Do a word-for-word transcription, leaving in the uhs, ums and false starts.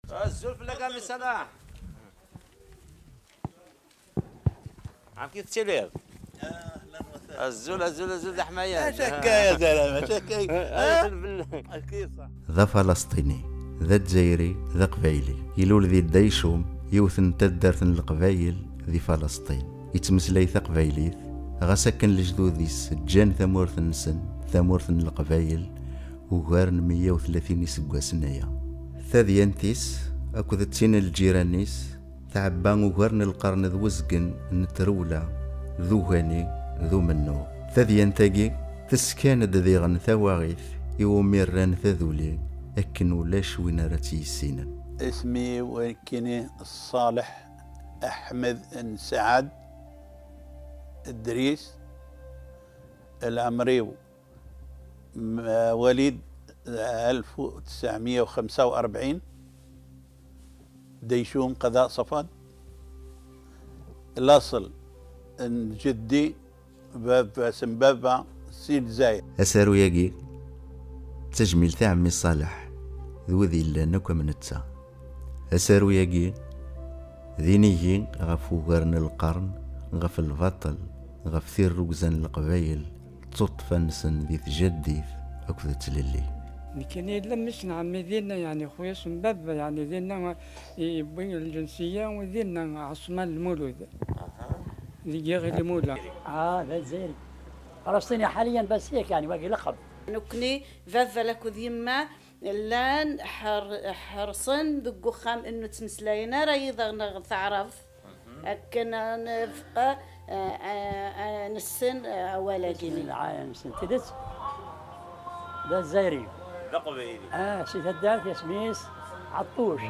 Azul fell-ak a mmi Salaḥ. Ɛemki tettiliḍ? Azul, azul, azul d aḥmayan. Mačči akka ya zalama, mačči akka. Azul fell-ak. D afalesṭini, d azzayri, d aqbayli. Ilul di Dda Icum, yiwet n taddart n Leqbayel di Falesṭin. Yettmeslay taqbaylit, ɣas akken lejdud-is ǧǧan tamurt-nsen, tamurt n Leqbayel, ugar n meyya u tlatin iseggasen aya. Tadyant-is akked d tin n lǧiran-is tɛebba ugar n lqern d wezgen n trewla, d ugani, d umennuɣ. Tadyant-agi teskan-d diɣen tawaɣit iwumi rran taduli akken ulac win ara tt-yissinen. Isem-iw nekkini Ṣaleḥ Aḥmed n Saɛad Dris, lɛemr-iw مواليد ألف وتسعمية وخمسة وأربعين، ديشوم قضاء صفد. الأصل إن جدي باب سمبابة سي الجزائر. Asaru-agi d tajmilt i ɛemmi Ṣaleḥ d wid yellan akk am netta. Asaru-agi d inigi ɣef ugar n lqern, ɣef lbaṭel, ɣef tirrugza n Leqbayel, d tuṭṭfa-nsen di tjaddit akked tlelli. Nekkini yella mmi-s n ɛemmi dinna, yeɛni xuyas n baba, yeɛni dinna i-, yewwi lǧensiya, dinna Ɛesman Lmulud, deg Yiɣil Mula. Ah, d Azzayri. Falasṭini ḥaliyan, bas yak, yeɛni, wagi laqab. Nekkni, baba akked yemma, llan ḥer-, ḥerṣen deg uxxam, ur ttmeslayen ara yid-neɣ taɛrabt. Akken ad nefq, eh, eh, eh, nessen, eh, awal-agi. Nessen tidet. D Azzayri. D aqbayli. Ah, si taddart, isem-is Ɛeṭṭuc.